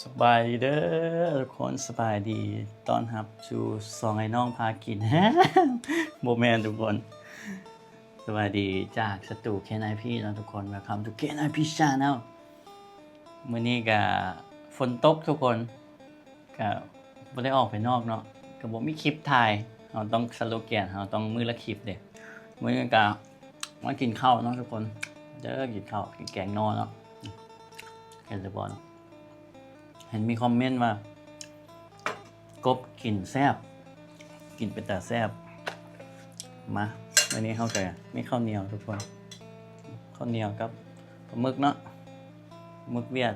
ສະບາຍດີເດີທຸກຄົນ ສະບາຍດີ ຕ້ອນຮັບສູ່ຊ່ອງອ້າຍນ້ອງພາກິນ ບໍ່ແມ່ນທຸກຄົນ ສະບາຍດີຈາກສະຕູ KNIP ເນາະທຸກຄົນ Welcome to KNIP Channel ມື້ນີ້ກະຝົນຕົກທຸກຄົນ ກະບໍ່ໄດ້ອອກໄປນອກເນາະ ກະບໍ່ມີຄລິບຖ່າຍ ເຮົາຕ້ອງສະໂລແກນ ເຮົາຕ້ອງມື້ລະຄລິບເດ້ ມື້ນີ້ກະມາກິນເຂົ້າເນາະທຸກຄົນ ເດີ ກິນເຂົ້າ ກິນແກງໜໍ່ເນາະ ເຫັນຫຼືບໍ່ເນາະ ເຫັນມີຄອມເມັນວ່າ ກົບກິນແຊບ ກິນເປັນຕາແຊບ ມາ ມື້ນີ້ເຮົາກະມີເຂົ້າໜຽວທຸກຄົນ ເຂົ້າໜຽວກັບປາໝຶກເນາະ ໝຶກຫວຽດ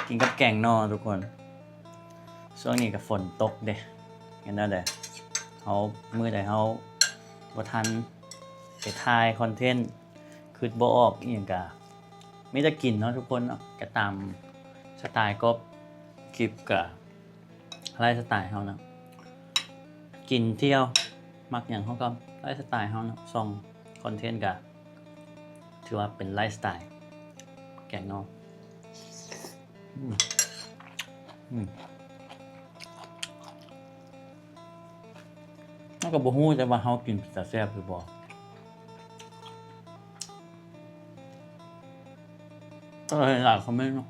ກິນກັບແກງໜໍ່ທຸກຄົນ ຊ່ວງນີ້ກະຝົນຕົກເດ້ ເຮັດແນວໃດ ເຮົາ ມື້ໃດເຮົາບໍ່ທັນໄປຖ່າຍຄອນເທັນ ຄຶດບໍ່ອອກອີ່ຫຍັງກະ ມີແຕ່ກິນເນາະທຸກຄົນເນາະ ກະຕາມສະຕາຍກອບ ຄລິບກະໄລຟ໌ສະຕາຍເຮົາເນາະ ກິນທ່ຽວ ມັກຫຍັງເຮົາກະໄລຟ໌ສະຕາຍເຮົາເນາະ ຊ່ອງຄອນເທັນກະ ຖືວ່າເປັນໄລຟ໌ສະຕາຍ ແກງໜໍ່ ອືມ ອືມ ເຮົາກະບໍ່ຮູ້ແຕ່ວ່າເຮົາກິນເປັນຕາແຊບຫຼືບໍ່ ກໍເຫັນຫຼາຍຄອມເມັນເນາະ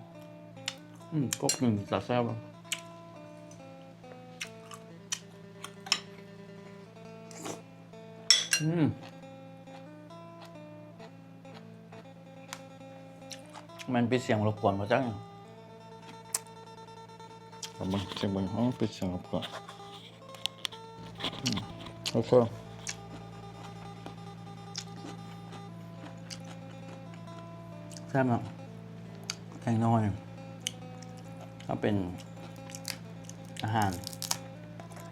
ອືມ ກົບກິນເປັນຕາແຊບ ອືມ ແມ່ນປິດສຽງລົບກວນບໍ່ຈັກ ລອງເບິ່ງ ເຊັກເບິ່ງ ເອົາ ປິດສຽງລົບກວນ ອືມ ໂອເຄ ແຊບເນາະ ແກງໜໍ່ນີ້ ກໍເປັນອາຫານ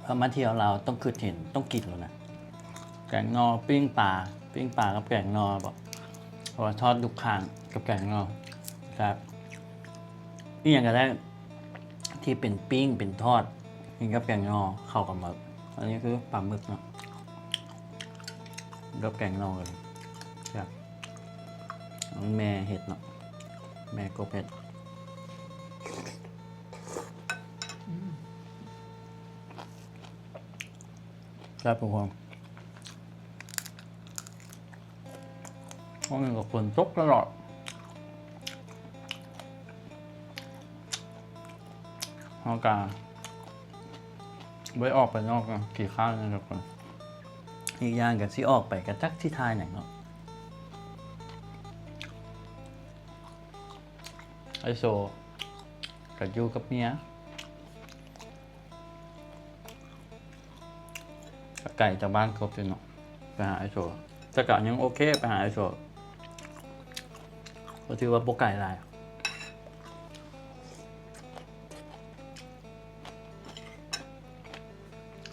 ເຮົາມາທ່ຽວລາວຕ້ອງຄຶດເຫັນ ຕ້ອງກິນໂລດນະ ແກງໜໍ່ ປີ້ງປາ ປີ້ງປາກັບແກງໜໍ່ບໍ ເພາະວ່າທອດດຸກຂ່າງກັບແກງໜໍ່ ແຊບ ອີ່ຫຍັງກະໄດ້ ທີ່ເປັນປີ້ງເປັນທອດ ກິນກັບແກງໜໍ່ ເຂົ້າກັນໝົດ ອັນນີ້ຄືປາໝຶກເນາະ ກັບແກງໜໍ່ເລີຍ ແຊບ ອັນນີ້ແມ່ເຮັດເນາະ ແມ່ກົບເຮັດ ອືມ ແຊບທຸກຄົນ ຊ່ວງນີ້ກະຝົນຕົກຕະຫຼອດ ເຮົາກະບໍ່ໄດ້ອອກໄປນອກເນາະ ຂີ້ຄ້ານເນາະທຸກຄົນ ອີກຢ່າງກະຊິອອກໄປກະຈັກຊິຖ່າຍຫຍັງເນາະ ອ້າຍໂສກະຢູ່ກັບເມຍ ກະໄກຈາກບ້ານກົບຢູ່ເນາະ ໄປຫາອ້າຍໂສ ແຕ່ກະຍັງໂອເຄ ໄປຫາອ້າຍໂສ ກະຖືວ່າບໍ່ໄກຫຼາຍ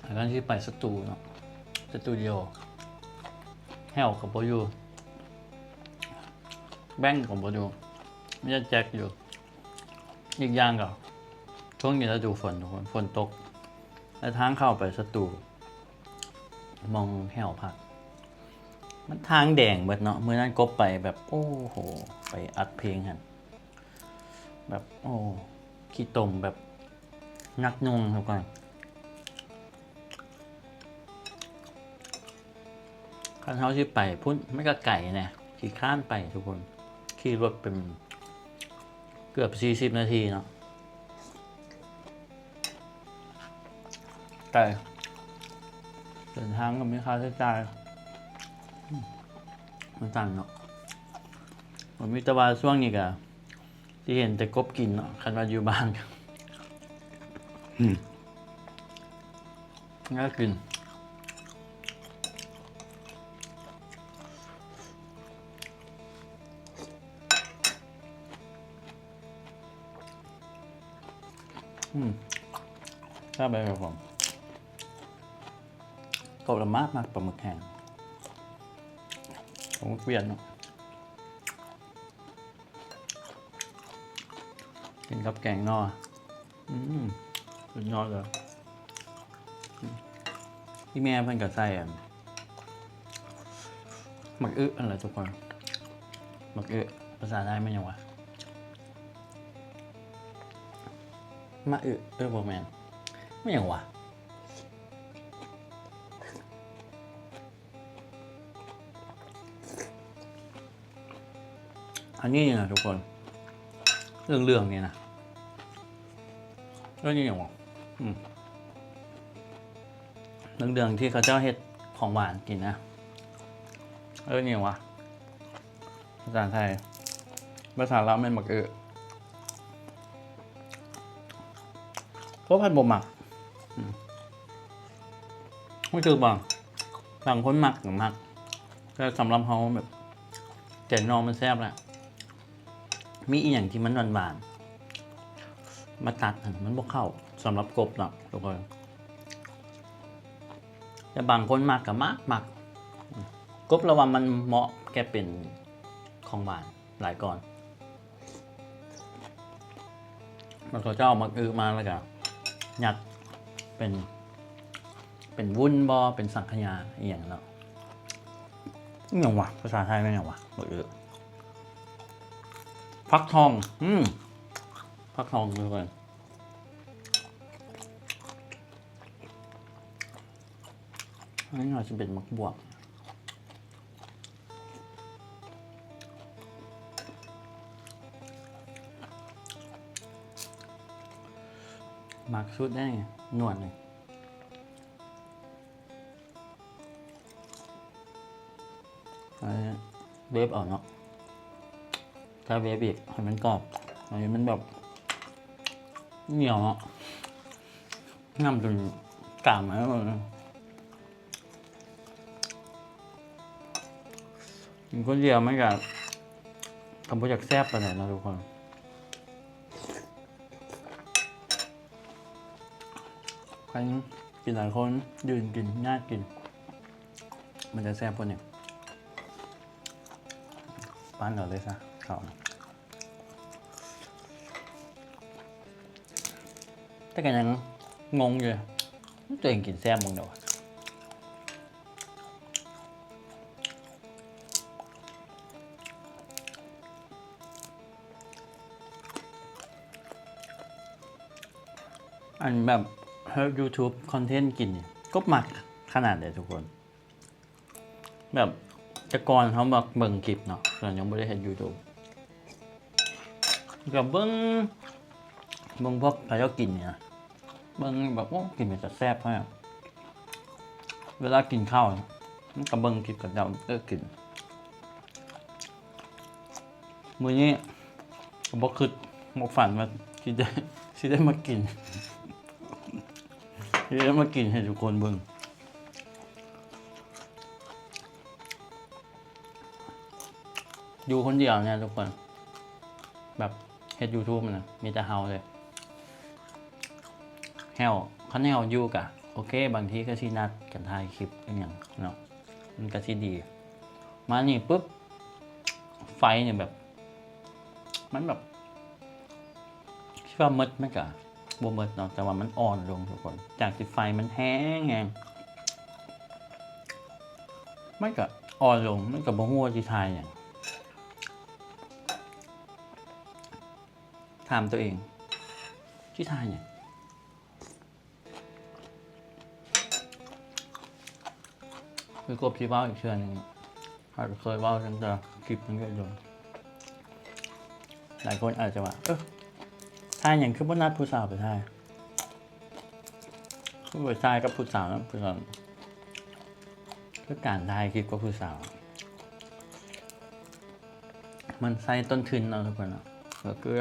ແລ້ວກະຊິໄປສະຕູເນາະ ສະຕູດິໂອ ແຫ້ວກະບໍ່ຢູ່ ແບັງກະບໍ່ຢູ່ ມີແຕ່ແຈັກຢູ່ ອີກຢ່າງກະ ຊ່ວງນີ້ລະດູຝົນທຸກຄົນ ຝົນຕົກ ແລະທາງເຂົ້າໄປສະຕູ ໝ່ອງແຫ້ວພັກ ມັນທາງແດງເບິດເນາະ ມື້ນັ້ນກົບໄປແບບ ໂອ້ໂຫ ໄປອັດເພງຫັ້ນ ແບບ ໂອ້ ຂີ້ຕົມແບບໜັກໜ່ວງທຸກຄົນ ຄັນເຮົາຊິໄປພຸ້ນ ມັນກະໄກແດ່ ຂີ້ຄ້ານໄປທຸກຄົນ ຂີ່ລົດເປັນເກືອບສີ່ສິບນາທີເນາະ ໄກ ເດີນທາງກະມີຄ່າໃຊ້ຈ່າຍ ອືມ ມັນສັ່ນເນາະ ມັນມີແຕ່ວ່າຊ່ວງນີ້ກະ ຊິເຫັນແຕ່ກົບກິນເນາະ ຄັນວ່າຢູ່ບ້ານ ອືມ ໜ້າກິນ ອືມ ແຊບເລີຍຄັບຜົມ ກົບລະມາກ ມັກປາໝຶກແຫ້ງ ປາໝຶກຫວຽດເນາະ ກິນກັບແກງໜໍ່ ອືມ ສຸດຍອດເລີຍ ອີ່ແມ່ເພິ່ນກະໃສ່ອັນ ໝາກອຶຫັ້ນແຫຼະທຸກຄົນ ໝາກອຶ ພາສາໄທແມ່ນຫຍັງຫວາ? ອື ມະອຶ ເອີ ບໍ່ແມ່ນ ແມ່ນຫຍັງຫວາ? ອັນນີ້ນະທຸກຄົນ ເຫຼືອງໆນີ້ນະ ເອີ້ນອີ່ຫຍັງຫວາ? ອືມ ເຫຼືອງໆທີ່ເຂົາເຈົ້າເຮັດຂອງຫວານກິນນະ ເອີ້ນອີ່ຫຍັງຫວາ? ພາສາໄທ ພາສາລາວແມ່ນໝາກອຶ ເຂົາພັດບໍ່ມັກ ອືມ ຮູ້ສຶກບໍ່? ບາງຄົນມັກກໍມັກ ແຕ່ສຳລັບເຮົາແບບ ແກງໜໍ່ມັນແຊບແລ້ວ ມີອີ່ຫຍັງທີ່ມັນຫວານໆ ມາຕັດຫັ້ນ ມັນບໍ່ເຂົ້າ ສຳລັບກົບເນາະທຸກຄົນ ແຕ່ບາງຄົນມັກກໍມັກ ມັກ ກົບລະວ່າມັນເໝາະແກ່ເປັນຂອງຫວານຫຼາຍກ່ອນ ມັນເຂົາເຈົ້າເອົາໝາກອຶມາ ແລ້ວກໍຍັດເປັນ ເປັນວຸ້ນບໍ ເປັນສັງຂະຫຍາອີ່ຫຍັງເນາະ ອີ່ຫຍັງຫວາ? ພາສາໄທແມ່ນຫຍັງຫວາ? ໝາກອຶ ຟັກທອງ ອືມ ຟັກທອງທຸກຄົນ ອັນນີ້ອາດຈະເປັນໝາກບວບ ມັກສຸດໄດ໋ ໜວດນີ້ ເອົາເວຟເອົາເນາະ ຖ້າເວຟອີກໃຫ້ມັນກອບ ອັນນີ້ມັນແບບໜຽວເນາະ ງຳຈົນກາມ ກິນຄົນດຽວມັນກະ ກະບໍ່ຢາກແຊບປານໃດເນາະທຸກຄົນ ຄັນກິນຫຼາຍຄົນ ຢືນກິນ ຍາດກິນ ມັນຈະແຊບກວ່ານີ້ ປັ້ນເອົາເລີຍຊະເຂົ້າ ແຕ່ກໍຍັງງົງຢູ່ ຕົວເອງກິນແຊບບໍ່ດອກ ອັນແບບເຮັດຢູທູບຄອນເທັນກິນນີ້ ກໍມັກຂະໜາດໃດທຸກຄົນ ແບບແຕ່ກ່ອນເຮົາມັກເບິ່ງຄລິບເນາະ ຕອນຍັງບໍ່ໄດ້ເຮັດຢູທູບ ກໍເບິ່ງ ເບິ່ງພວກເຂົາເຈົ້າກິນນີ້ນະ ເບິ່ງແບບ ໂອ້ ກິນເປັນຕາແຊບແທ້ ເວລາກິນເຂົ້າ ມັນກໍເບິ່ງຄລິບເຂົາເຈົ້າ ເອີ ກິນ ມື້ນີ້ກໍບໍ່ຄິດ ບໍ່ຝັນວ່າຊິໄດ້ ຊິໄດ້ມາກິນ ຊິໄດ້ມາກິນໃຫ້ທຸກຄົນເບິ່ງ ຢູ່ຄົນດຽວນີ້ທຸກຄົນ ແບບເຮັດຢູທູບນະ ມີແຕ່ເຮົາເລີຍ ແຫ້ວ ຄັນແຫ້ວຢູ່ກະໂອເຄ ບາງທີກໍຊິນັດກັນຖ່າຍຄລິບອີ່ຫຍັງເນາະ ມັນກໍຊິດີ ມານີ້ປຶບ ໄຟນີ້ແບບ ມັນແບບ ຄິດວ່າໝົດ ມັນກະບໍ່ໝົດເນາະ ແຕ່ວ່າມັນອ່ອນລົງທຸກຄົນ ຈາກທີ່ໄຟມັນແຮງໆ ມັນກະອ່ອນລົງ ມັນກະບໍ່ຮູ້ວ່າຊິຖ່າຍຫຍັງ ຖາມຕົວເອງ ຊິຖ່າຍຫຍັງ? ຄືກົບຊິເວົ້າອີກເທື່ອໜຶ່ງ ເຮົາເຄີຍເວົ້າຕັ້ງແຕ່ຄລິບມັນເກີດດົນ ຫຼາຍຄົນອາດຈະວ່າ ເອີ ຖ່າຍຫຍັງຄືບໍ່ນັດຜູ້ສາວໄປຖ່າຍ ຄືໄປຖ່າຍກັບຜູ້ສາວນຳ ຜູ້ສາວ ຄືການຖ່າຍຄລິບກັບຜູ້ສາວ ມັນໃຊ້ຕົ້ນທຶນເນາະທຸກຄົນເນາະ ກໍຄື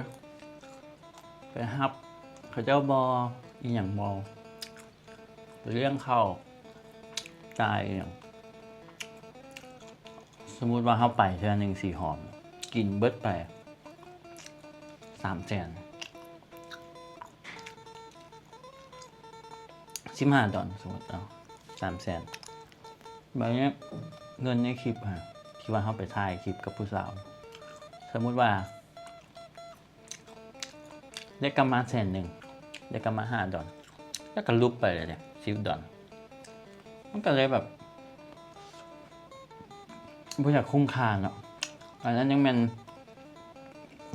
ໄປຮັບເຂົາເຈົ້າບໍ່ ອີ່ຫຍັງບໍ່ ໄປລ້ຽງເຂົ້າ ຈ່າຍອີ່ຫຍັງ ສົມມຸດວ່າເຮົາໄປເທື່ອໜຶ່ງສີ່ຫ້ອງ ກິນເບິດໄປສາມແສນ ສິບຫ້າດອນ ສົມມຸດເອົາສາມແສນ ບາດນີ້ເງິນໃນຄລິບຫັ້ນ ທີ່ວ່າເຮົາໄປຖ່າຍຄລິບກັບຜູ້ສາວ ສົມມຸດວ່າ ໄດ້ກັບມາແສນໜຶ່ງ ໄດ້ກັບມາຫ້າດອນ ແລ້ວກໍຫຼຸບໄປເລີຍເດ້ ສິບດອນ ມັນກໍເລີຍແບບ ບໍ່ຢາກຄຸ້ມຄ່າເນາະ ອັນນັ້ນຍັງແມ່ນ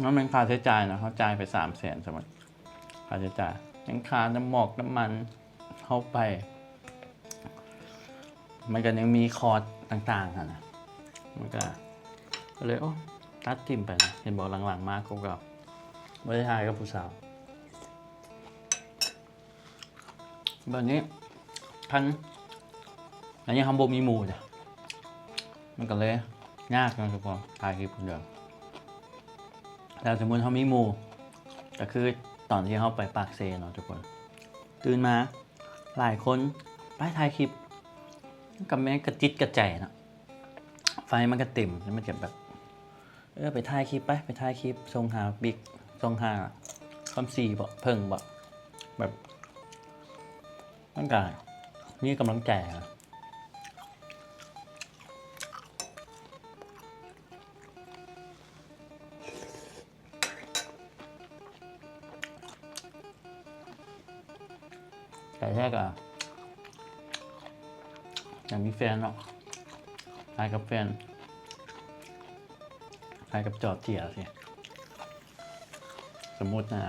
ມັນແມ່ນຄ່າໃຊ້ຈ່າຍເນາະ ເຮົາຈ່າຍໄປສາມແສນ ສົມມຸດ ຄ່າໃຊ້ຈ່າຍ ຍັງຄ່ານ້ຳໝອກນ້ຳມັນເຮົາໄປ ມັນກໍຍັງມີຄອສຕ່າງໆຫັ້ນນະ ມັນກໍ ກໍເລີຍ ໂອ້ ຕັດຖິ້ມໄປນະ. ເຫັນບໍ່ ຫຼັງໆມາກໍ ກໍບໍ່ໄດ້ຖ່າຍກັບຜູ້ສາວ. ແບບນີ້ ຄັນ ອັນນີ້ເຮົາບໍ່ມີໝູ່ເດ້ ມັນກໍເລີຍຍາກເນາະທຸກຄົນ ຖ່າຍຄລິບຄົນດຽວ. ແຕ່ສົມມຸດເຮົາມີໝູ່ ກໍຄືຕອນທີ່ເຮົາໄປປາກເຊເນາະທຸກຄົນ ຕື່ນມາຫຼາຍຄົນ ໄປຖ່າຍຄລິບ ກໍແມ່ນກະຈິດກະໃຈເນາະ ໄຟມັນກໍເຕັມ ມັນກໍແບບ ເອີ ໄປຖ່າຍຄລິບໄປ ໄປຖ່າຍຄລິບ ສົ່ງຫາບິກ ສົ່ງຫາຄຳສີບໍ ເຜິ້ງບໍ ແບບ ມັນກະມີກຳລັງໃຈນະ. ແຕ່ແທ້ກະຢາກມີແຟນເນາະ ຖ່າຍກັບແຟນ ຖ່າຍກັບຈໍເຈຍຊີ້ ສົມມຸດນະ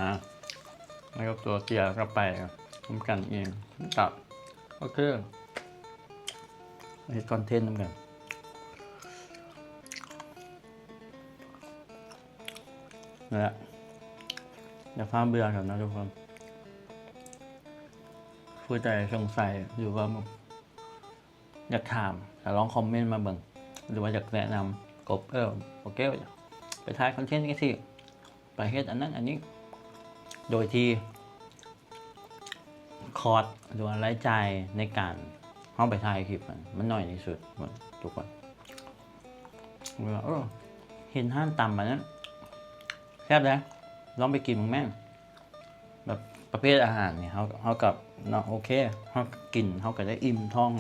ແລ້ວກໍຈໍເຈຍກໍໄປນຳກັນເອງ ມັນກໍໂອເຄ ເຮັດຄອນເທັນນຳກັນ. ນັ້ນແຫຼະ ຢ່າຟ້າວເບື່ອກັນນະທຸກຄົນ ຜູ້ໃດສົງໄສ ຫຼືວ່າ ຢາກຖາມ ກໍລອງຄອມເມັນມາເບິ່ງ ຫຼືວ່າຢາກແນະນຳ ກົບ ເອີ ໂອເຄ ໄປຖ່າຍຄອນເທັນຈັ່ງຊີ້ ໄປເຮັດອັນນັ້ນອັນນີ້ ໂດຍທີ່ຄອສ ຫຼືວ່າລາຍຈ່າຍໃນການເຮົາໄປຖ່າຍຄລິບນັ້ນ ມັນໜ້ອຍທີ່ສຸດ ທຸກຄົນ. ເອີ ເຫັນຮ້ານຕຳອັນນັ້ນ ແຊບເດ້ ລອງໄປກິນເບິ່ງແມ່ນ. ແບບປະເພດອາຫານນີ້ ເຮົາ ເຮົາກໍເນາະ ໂອເຄ ເຮົາກິນ ເຮົາກໍໄດ້ອີ່ມທ້ອງ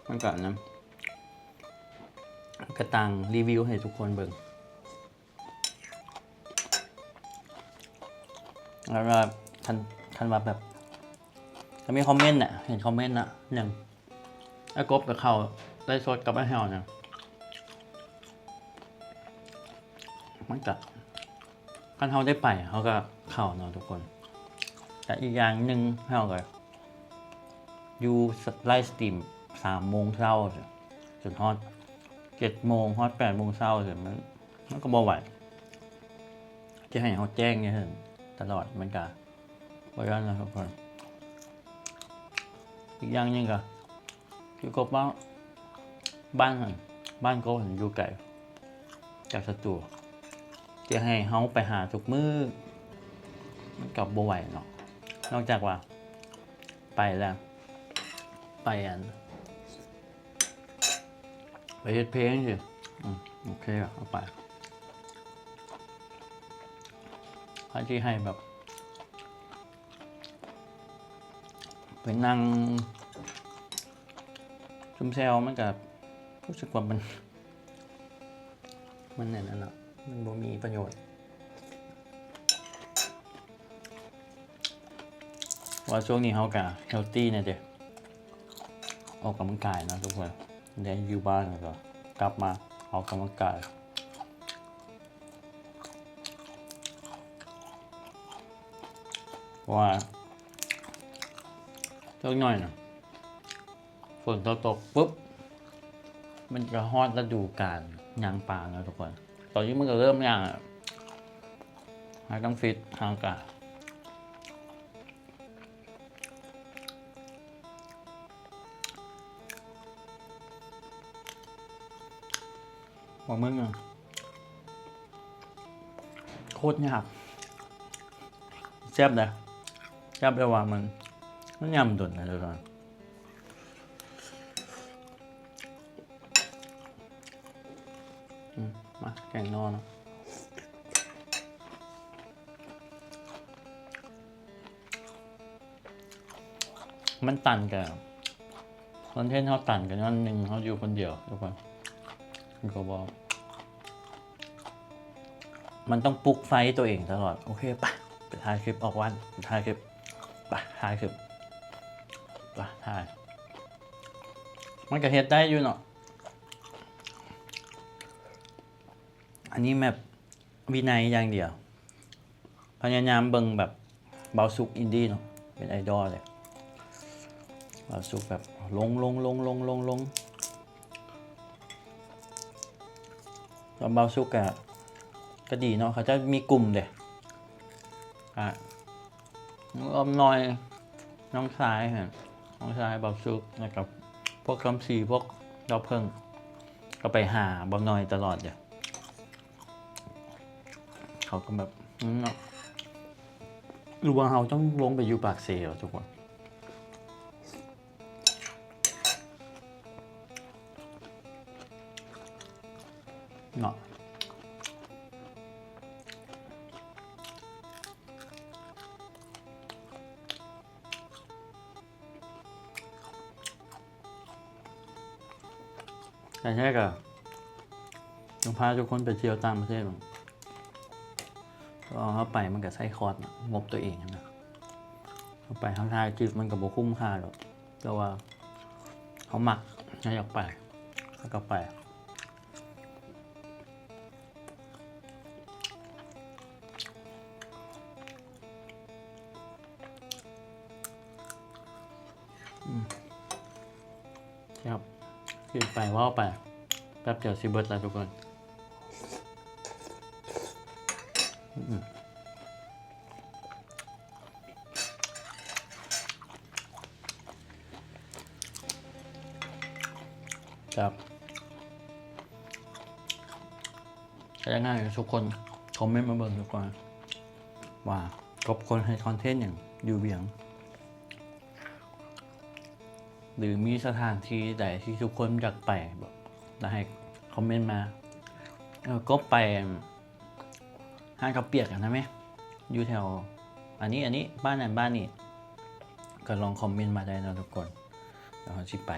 ມັນກໍອັນນັ້ນ ກໍຕ່າງຣີວິວໃຫ້ທຸກຄົນເບິ່ງ. ແລ້ວກໍຄັນ ຄັນວ່າແບບ ກໍມີຄອມເມັນນະ ເຫັນຄອມເມັນນະ ຫຍັງ ອ້າຍກົບກໍເຂົ້າໄລຟ໌ສົດກັບອ້າຍແຮວນະ ມັນກະ ຄັນເຮົາໄດ້ໄປ ເຮົາກະເຂົ້າເນາະທຸກຄົນ. ແຕ່ອີກຢ່າງໜຶ່ງ ເຮົາກະຢູ່ໄລຟ໌ສະຕຣີມສາມໂມງເຊົ້າ ຈົນຮອດເຈັດໂມງ ຮອດແປດໂມງເຊົ້າ ມັນ ມັນກໍບໍ່ໄຫວ ຈະໃຫ້ເຮົາແຈ້ງຢູ່ຫັ້ນຕະຫຼອດ ມັນກະ ບໍ່ໄດ້ນະທຸກຄົນ. ອີກຢ່າງໜຶ່ງກໍຄືກົບວ່າ ບ້ານຫັ້ນ ບ້ານກົບຫັ້ນຢູ່ໄກຈາກສະຕູ ຈະໃຫ້ເຮົາໄປຫາທຸກມື້ ມັນກໍບໍ່ໄຫວເນາະ. ນອກຈາກວ່າໄປແລ້ວ ໄປອັນ ໄປເຮັດເພງຊີ້ ອືມ ໂອເຄ ເອົາໄປ ຄັນຊິໃຫ້ແບບ ໄປນັ່ງຊຸມແຊວ ມັນກະຮູ້ສຶກວ່າມັນ ມັນແນວນັ້ນເນາະ ມັນບໍ່ມີປະໂຫຍດ. ວ່າຊ່ວງນີ້ເຮົາກະເຮລຕີແດ່ເດ້ ອອກກຳລັງກາຍເນາະທຸກຄົນ ໄດ້ຢູ່ບ້ານແລ້ວກໍກັບມາອອກກຳລັງກາຍ ເພາະວ່າຈັກໜ້ອຍນະ ຝົນຕົກປຶບ ມັນກະຮອດລະດູການຍ່າງປ່າແລ້ວທຸກຄົນ. ຕອນນີ້ມັນກະເລີ່ມຍ່າງແລ້ວ ຫາຕ້ອງຟິດຮ່າງກາຍ. ປາໝຶກນະ ໂຄດຍາກ ແຊບເດ້ ແຊບ ແຕ່ວ່າມັນ ມັນຫຍ້ຳດົນນະທຸກຄົນ. ອືມ ມາ ແກງໜໍ່ເນາະ. ມັນຕັນກະ ຄອນເທັນເຮົາຕັນກະຍ້ອນໜຶ່ງເຮົາຢູ່ຄົນດຽວທຸກຄົນ ມັນກໍບໍ່ ມັນຕ້ອງປຸກໄຟຕົວເອງຕະຫຼອດ. ໂອເຄ ໄປ ໄປຖ່າຍຄລິບອອກວັນ ໄປຖ່າຍຄລິບ ໄປຖ່າຍຄລິບ ໄປຖ່າຍ ມັນກະເຮັດໄດ້ຢູ່ເນາະ. ອັນນີ້ແບບວິໄນຢ່າງດຽວ ພະຍາຍາມເບິ່ງແບບ ບ່າວສຸກອິນດີ້ເນາະ ເປັນໄອດອລເລີຍ. ບ່າວສຸກແບບລົງ ລົງ ລົງ ລົງ ລົງ ລົງ ແລ້ວບ່າວສຸກກະ ກະດີເນາະ ເຂົາເຈົ້າມີກຸ່ມເດ້ ກະ ອອມໜ່ອຍ ນ້ອງຊາຍຫັ້ນ ນ້ອງຊາຍບ່າວສຸກ ແລ້ວກະພວກຄຳສີ ພວກດາວເຜິ້ງ ກະໄປຫາບ່າວໜ່ອຍຕະຫຼອດເດ້. ເຂົາກະແບບນັ້ນເນາະ ຫຼືວ່າເຮົາຕ້ອງລົງໄປຢູ່ປາກເຊຫວະທຸກຄົນ ເນາະ. ແຕ່ແທ້ກະຕ້ອງພາທຸກຄົນໄປທ່ຽວຕ່າງປະເທດ ເພາະວ່າເຮົາໄປມັນກະໃຊ້ຄອສເນາະ ງົບໂຕເອງຫັ້ນນະ ເຮົາໄປເຮົາຖ່າຍຄລິບມັນກະບໍ່ຄຸ້ມຄ່າດອກ ແຕ່ວ່າເຮົາມັກ ເຮົາຢາກໄປ ເຮົາກະໄປ. ອືມ ແຊບ ກິນໄປເວົ້າໄປ ແປັບດຽວຊິເບິດລະທຸກຄົນ ອືມ. ຄັບ ກະຢາກໃຫ້ທຸກຄົນຄອມເມັນມາເບິ່ງດູກ່ອນ ວ່າກົບຄວນເຮັດຄອນເທັນຫຍັງຢູ່ວຽງ ຫຼືມີສະຖານທີ່ໃດທີ່ທຸກຄົນຢາກໄປ ແລ້ວໃຫ້ຄອມເມັນມາ ເອີ ກົບໄປ ຮ້ານເຂົ້າປຽກຫັ້ນນະແມ ຢູ່ແຖວອັນນີ້ ອັນນີ້ ບ້ານນັ້ນບ້ານນີ້ ກະລອງຄອມເມັນມາໄດ້ເນາະທຸກຄົນ ແລ້ວເຮົາຊິໄປ.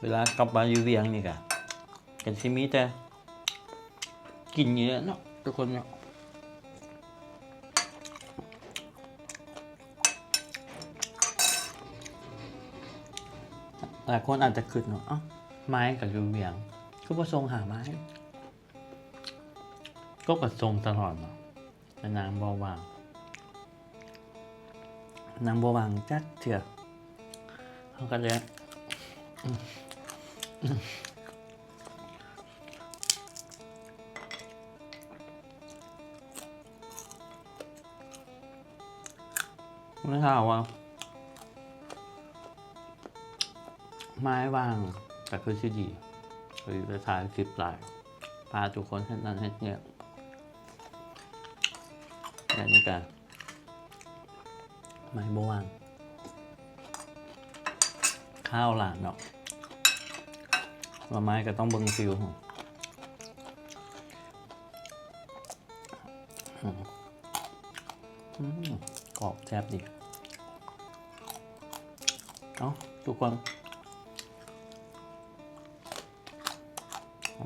ເວລາກັບມາຢູ່ວຽງນີ້ກະ ກະຊິມີແຕ່ກິນນີ້ແຫຼະເນາະທຸກຄົນເນາະ. ຫຼາຍຄົນອາດຈະຄິດເນາະ ອ້າວ ມາຍກະຢູ່ວຽງ ຄືບໍ່ສົ່ງຫາມາຍ ກົບກະສົ່ງຕະຫຼອດເນາະ ແຕ່ນາງບໍ່ວ່າງ ນາງບໍ່ວ່າງຈັກເທື່ອ ເຮົາກະເລີຍ ໄດ້ຂ່າວວ່າ ມາຍວ່າງກະຄືຊິດີ ເອີ ໄປຖ່າຍຄລິບຫຼາຍ ພາທຸກຄົນເຮັດນັ້ນເຮັດນີ້ ແບບນີ້ກະ ມາຍບໍ່ວ່າງ ຂ່າວຫຼາຍເນາະ ວ່າມາຍກະຕ້ອງເບິ່ງຄິວ ອືມ ອືມ ກອບແຊບດີ ເອົ້າ ທຸກຄົນ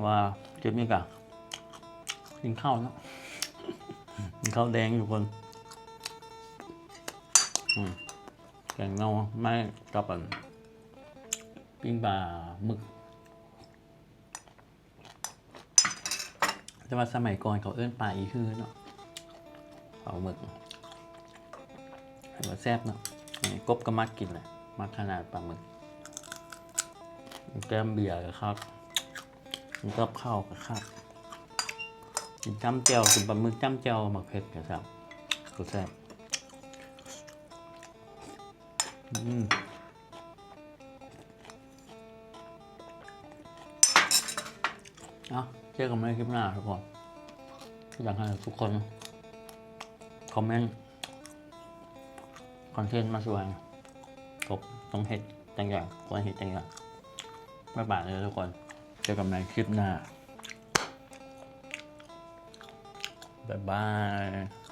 ວ່າຄລິບນີ້ກະກິນເຂົ້າເນາະ ກິນເຂົ້າແດງທຸກຄົນ ອືມ ແກງໜໍ່ໄມ້ກັບອັນ ປີ້ງປາໝຶກ ແຕ່ວ່າສະໄໝກ່ອນເຂົາເອີ້ນປາອີຮືເນາະ ປາໝຶກ ແຕ່ວ່າແຊບເນາະ ອັນນີ້ກົບກະມັກກິນແຫຼະ ມັກຂະໜາດປາໝຶກ ແກ້ມເບຍກະຄັກ ກິນກັບເຂົ້າກະຄັກ ກິນຈ້ຳແຈ່ວ ກິນປາໝຶກຈ້ຳແຈ່ວໝາກເຜັດກະແຊບ ກະແຊບ ອືມ. ເອົາ ເຈີກັນໃໝ່ຄລິບໜ້າທຸກຄົນ ຢາກໃຫ້ທຸກຄົນຄອມເມັນຄອນເທັນມາຊ່ວຍ ກົບຕ້ອງເຮັດຈັ່ງໃດ ຄວນເຮັດຈັ່ງໃດ ບາຍບາຍເດີທຸກຄົນ ເຈີກັນໃໝ່ຄລິບໜ້າ ບາຍບາຍ.